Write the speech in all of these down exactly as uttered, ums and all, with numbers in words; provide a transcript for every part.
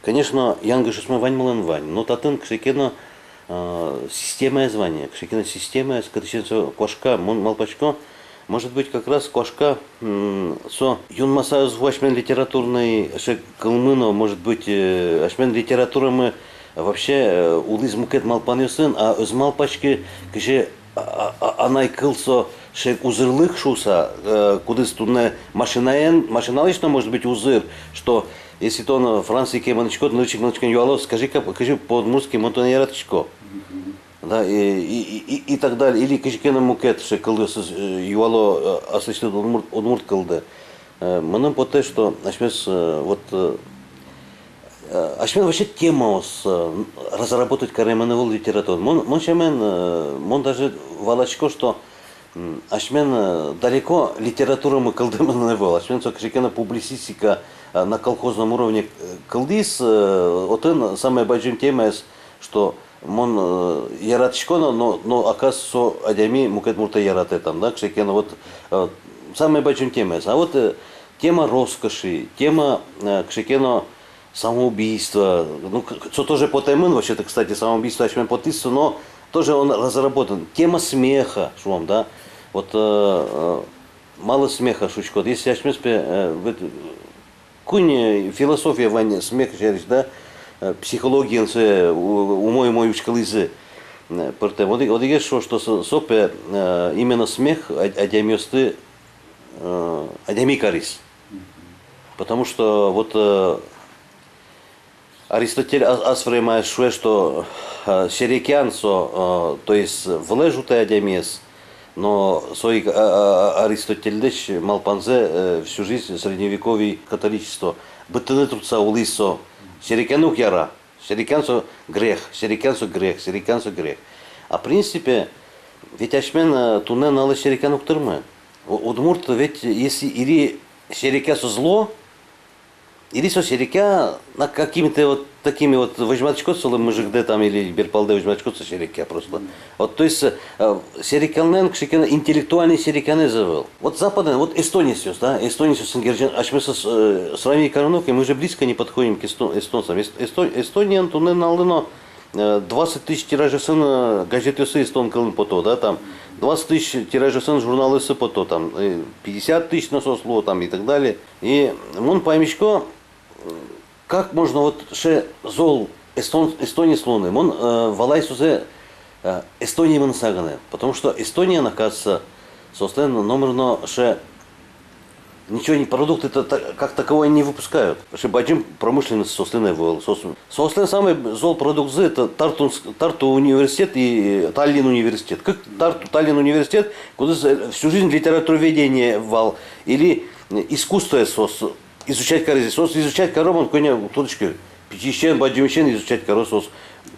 Конечно, янгышъёсмы ваньмылэн вань, но татын кыӵе ке но, а, системаез вань, кыӵе ке но системаез, кытысен со куашка, мон малпасько, может быть, как раз куашка, м, со юнмаса ӧз ву асьмелэн литературной сыӵе кылмы но, может быть, э, асьмелэн литературамы вообще, э, улӥз мукет малпанъёсын, а ӧз малпаськы, кызьы а, а, а, анай кыл со сыӵе узырлык шуыса, э, кудӥз туннэ машинаен, машиналэсь но, может быть, узыр, что если тон Францие ке мынӥськод, нырысь ик мынӥськод, юало: «Скажи-ка, кызьы по-удмуртски, мон тонэ яратӥсько». Да, и, и, и, и, и так далее. Или кызьы ке но мукет сыӵе кылъёсыз, э, юало, э, аслэсьтыд удмурт, удмурт кылды. Э, мыным потэ, что асьмес, э, вот, э, э, асьмелэн вообще темаос, э, разработать каремын ӧвӧл литератураын. Мон, мон сямен, э, мон даже валасько, что, м, асьмелэн, э, далеко литературамы кылдэмын ӧвӧл. Асьмелэн со кыӵе ке но публицистика, э, на колхозном уровне, э, кылдӥз, э, отын самой бадӟым темаез, что мон, э, яратӥсько но, но, но, оказывается, со адями мукет муртэ яратэ там, да, кыӵе ке но вот, э, самой бадӟым темаез. А вот, э, тема роскоши, тема, э, кыӵе ке но самоубийство, ну, к-, к-, со тоже потэмын, вообще-то, кстати, самоубийство асьмелэн потӥз, но тоже он разработан. Тема смеха, шуом, да, вот, э, э, мало смеха шуиськод, если асьмес пе, э, вот, куинь, э, философия вань смех сярысь, да, э, психологиын сое у-, умой-умой учкылӥзы, э, пӧртэм. Одӥ-, одӥгез шуэ, что со, со пе, э, именно смех ад-, адямиосты, э, адями кариз. Потому что вот, э, Аристотель ас, ас времяе шуэ, что, э, серекъян со, э, то есть вылэ ӝутэ адямиез, но со ик, э, э, Аристотельлэсь малпанзэ, э, всю жизнь средневековый католичество быдтыны туртса улӥз со. Серекъяны уг яра. Серекъян со грех, серекъян со грех, серекъян со грех. А в принципе, ведь асьмелэн, э, туннэ нуналэ серекъян уг тырмы. У-, удмурт ведь, если или серекъя со зло, или со серекъя на какими-то вот такими вот, возьматӥськод солы мыжыкдэ там или берпалдэ, возьматӥськод со серекъя просто. Вот, то есть, э, серекъянлэн кыӵе ке но интеллектуальной серекъянэз ӧвӧл. Вот западной, вот эстонецъёс, да, эстонецъёсын герӟан, асьмеос, э, сравнить кароно ке, мы же близко не подходим к эсто-, эстонцам. Эс-, Эсто-, Эстониын туннэ нуналлы но, э, двадцать тысяч тиражъёсын, э, газетъёссы эстон кылын пото, да, там, двадцать тысяч тиражъёсын журналъёссы пото, там, э, пятьдесят тысяч но соос луо, там, и так далее. И мон паймисько, как можно вот сыӵе зол эстон-, эстонец луыны. Мон, э, валай сое, э, Эстониын мыныса гинэ, потому что Эстониын, оказывается, соослэн номыр но сыӵе ничего не, продукты-то та-, как таковой не выпускают. Сыӵе бадӟым промышленность соослэн ӧвӧл. Соос-, соослэн самой зол продуктсы — это Тартунск-, Тарту университет и Таллин университет. Кык Тарту, Таллин университет, кудӥз, э, всю жизнь литературоведение вал, или, э, искусствоез соос изучать каризы. Соос изучать каро, мон кӧня тодӥсько, пичиысен, бадӟымысен изучать каро соос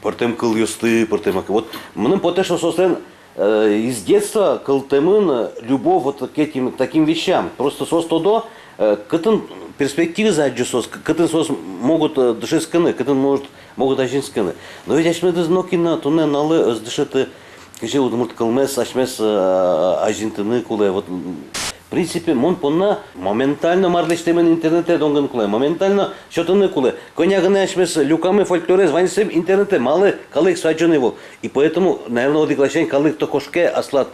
пӧртэм кылъёсты, пӧртэм ак-, вот мыным потэ, что соослэн, э, из детства кылдэмын, э, любовь вот к этим, к таким вещам. Просто соос тодо, э, кытын перспективазы адӟо соос, к-, кытын соос могут, э, дышетскыны, кытын могут, могут азинскыны. Но ведь асьмеды нокин но туннэ нуналлы ӧз дышеты, кызьы удмурт кылмес асьмес, э, азинтыны кулэ. Вот, м, в принципе, мон понна, моментально мар лэсьтэмын интернетэ донгыны кулэ, моментально сётыны кулэ. Кӧня гинэ асьмес люкамы фольклорез, ваньзэ интернетэ, малы калык сое адӟоно ӧвӧл. И поэтому, наверно, одӥг ласянь калык-то кошке аслад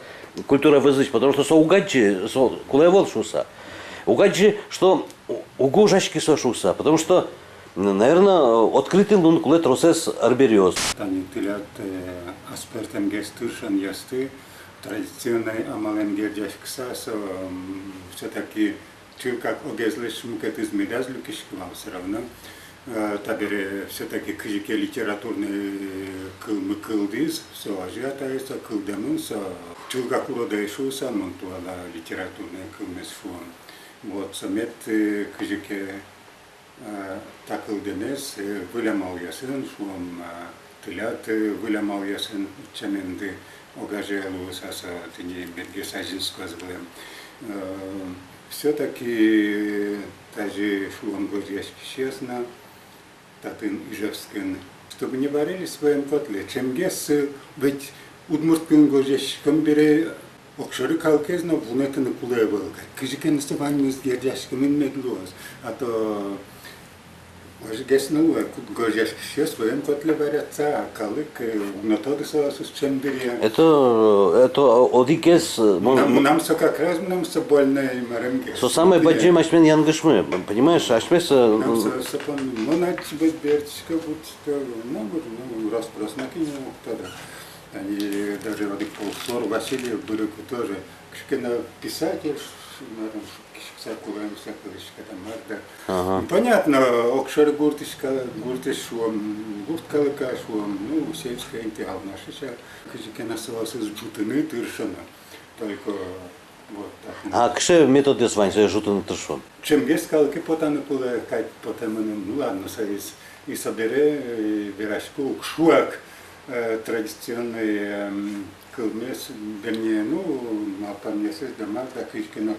культура вӧзысь, потому что со уг адӟы, со кулэ ӧвӧл шуыса. Уг адӟы, что у-, уг ужаськы со шуыса, потому что, н-, наверно, открытый луыны кулэ тросэз арбериос. Тани тӥляд, э, аспӧртэмгес тыршонъёсты традиционной амалэн герӟаськыса, со, м, всё-таки чылкак огезлэсь мукетыз медаз люкиськы вал, всё равно, э, табере всё-таки кызьы ке литературной, э, кылмы кылдӥз, со озьы атае со кылдэмын, со чылкак уродэ шуыса, мон туала литературной кылмес шуом. Вот, со мед, э, кызьы ке, э, та кылдэмез, э, выль амалъёсын, шуом, э, тӥляд, э, выль амалъёсын утчаменды огазея луыса, со тӥни медгес азинскоз вылэм. Э, всё-таки, э, тазьы, шуом, гожъяськисьёс но татын, Ижевскын, чтобы не варились в своём котле. Ӵемгес, э, ведь удмурт кылын гожъяськем бере огшоры калыкез но вунэтыны кулэ ӧвӧл кадь. Кызьы ке но со ваньмыз герӟаськемын мед луоз. А то Озьыгес но луэ, куд гожъяськисьёс ваем котле варятса, а калык, э, уг но тоды соосыз ӵем дыръя. Это, это одӥгез, э, мон- Мынам, мынам со как раз, мынам со больной маремгес. Со самой бадӟым асьмелэн янгышмы, понимаешь, асьмеос, э, Мынам со, со пон, мон ачим бертӥсько, будто, ну, вот, ну, раз, раз на кино, тогда. Они даже одӥг пол Флор Васильев, Бырыку тоже. Кыӵе ке но писатель, ш-, наверное, шуккиськыса, кулэмыса кылӥське та мар да. Ага. Ну, понятно, огшоры гуртысь ка-, гуртысь шуом, гурт калыка шуом, ну, сельской интыялнашысь, кызьы ке но соосыз ӝутыны тыршоно. Только вот так. А кыӵе методъёс вань сое ӝутыны тыршон? Ӵемгес калыке потаны кулэ, кадь потэ мыным, ну ладно, соиз. И собере, э, верасько, уг шуак, э, традиционной, эм, кылмес, вернее, ну, малпанмес да мар да, кызьы ке но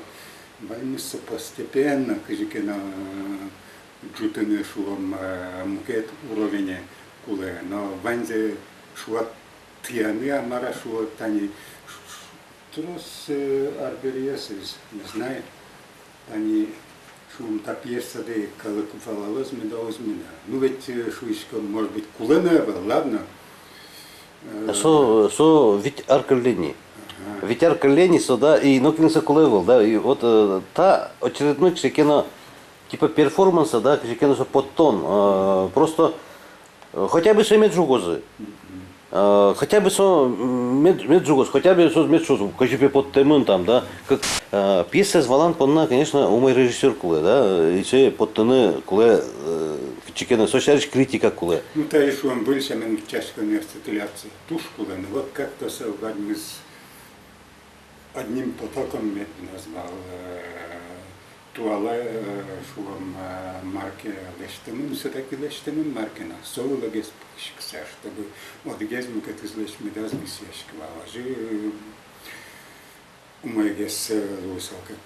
ваньмыз со постепенно, кызьы ке но, э, ӝутыны, шуом, э, мукет уровене кулэ. Но ваньзэ шуак тӥяны, а мар-а, шуо, тани ш-, ш-, трос, э, арбериосыз, не знаю, тани, шуом, та пьесадэ калык валалоз меда, уз меда. Ну ведь, э, шуиськом, может быть, кулэ но ӧвӧл, ладно. Э, Со, со вить ар кылле ни. Ага. Вить ар кылле ни со, да, и нокинлы со кулэ ӧвӧл, да, и вот, э, та очередной кыӵе ке но типа перформанса, да, кыӵе ке но со поттон, э, просто, э, хотя бы сое мед жугозы. Э, хотя бы со, м, мед, мед жугоз, хотя бы со мед шуоз, кызьы пе поттэмын там, да. Как, э, пьесаез валан понна, конечно, умой режиссёр кулэ, да, и сое поттыны кулэ, э, кыӵе ке но, со сярысь критика кулэ. Ну, та и шуом, выль сямен часьконъёсты тӥляд туж кулэ, ну вот как-то со ваньмыз одним потоком мед быноз вал, э, туала, э, шуом, э, мар ке лэсьтэмын, всё-таки лэсьтэмын мар ке но, со вылогес пыкиськыса, чтобы одӥгез мукетызлэсь медаз висъяськы вал. Озьы, э, умойгес, э, луысал кадь